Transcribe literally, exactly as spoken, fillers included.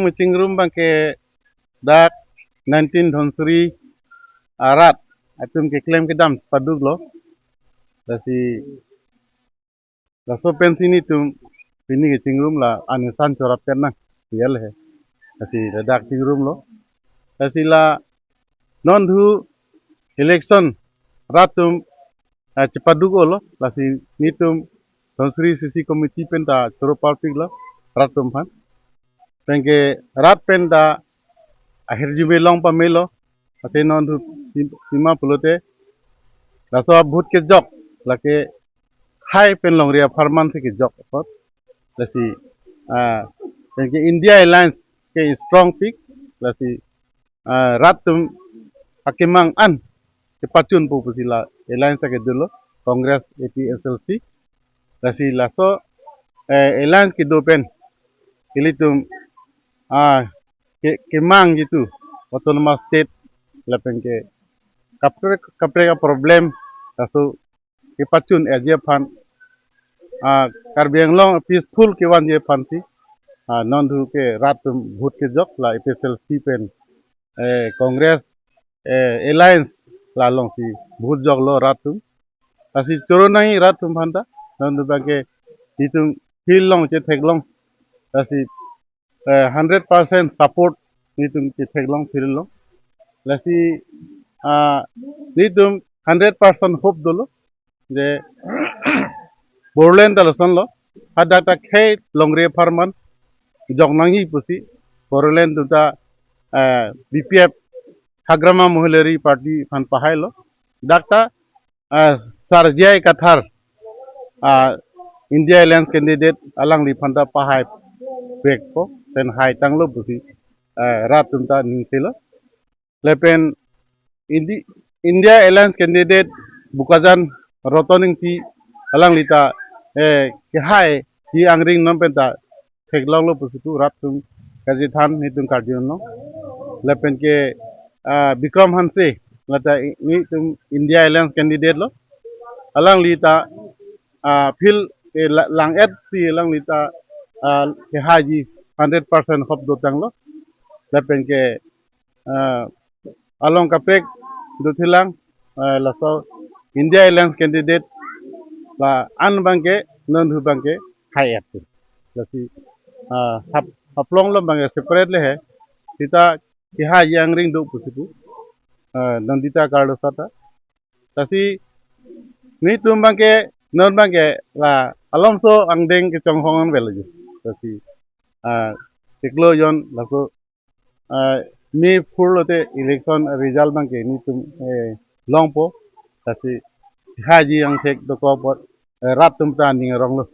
Kachingrum abangke dak nineteen Dhansiri arat atum keklem kedam paduklo. Lasi laso pensi netum pini kachingrum la anisan chorap pen nang, P L he. Lasi ladak chingrumlo. Lasi la non dhu election rat atum, eh, chepaduk-olo. Lasi netum Dhansiri C C committee pen ta choro parpiklo rat atum aphan. Penke rat pen ta ahirjume long pamelo. Ate non dhu sim-, sima pulote laso vote kejok lake hai pen longri apharman si kejok apot. Lasi, ah, penke India Alliance ke strong pik. Lasi, ah, rat atum akemang an kepachunpo pusi la alliance ta kedo-lo, Congress, A P H L C. Lasi laso, eh, alliance kedo pen ilitum, ah, ke, kemang jitu autonomous state lapenke kaprek kaprek aproblem laso kepachun-eji aphan, ah, Karbi Anglong peaceful kevanji aphansi, ah, non dhu ke rat atum vote kejok la A P H L C pen, eh, Congress, eh, Alliance la alongsi vote joklo rat atum. Lasi choro nangji rat atum aphan ta, non dhu abangke netum field along chetheklong. Lasi, eh, hundred percent support netum chetheklong field along. Lasi, ah, netum hundred percent hope dolo je Bodoland ta lasonlo, hadak ta khei longri apharman jok nangji pusi Bodoland atum ta, eh, B P F, Hagrama Mahila Rally Party aphan pahailo. Dak ta, ah, Sir J I Kathar, ah, India Alliance candidate, alangliphan ta pahai pekpo, pen haitanglo pusi, eh, rat atum ta ningselo. Lapen Indi-, India Alliance candidate Bokajan Roton Ingti alangli ta, eh, kehaiji angring non pen ta theklonglo pusi pu rat atum kachethan netum karjulong. Lapenke, ah, Bikram Hanse lata i-, netum India Alliance candidate lo. Alangli ta, ah, field, eh, la-, lang-et si alangli ta, ah, kehaiji hundred percent hope dotanglo. Lapenke, ah, along kaprek dothulang, ah, laso India Alliance candidate la-an abangke non dhu abangke hai-et. Lasi, ah, hap-, haplonglo abangke separate le he. Sita kehaiji angring do pusi pu, ah, Nandita Kardasa ta. Lasi netum abangke non abangke la alomso angdeng kechonghong an vel ajo. Lasi, ah, chiklo jon laso, ah, May four lote election result abangke netum, eh, longpo. Lasi haiji angthek dokok apot, eh, rat atum ta aning aronglo.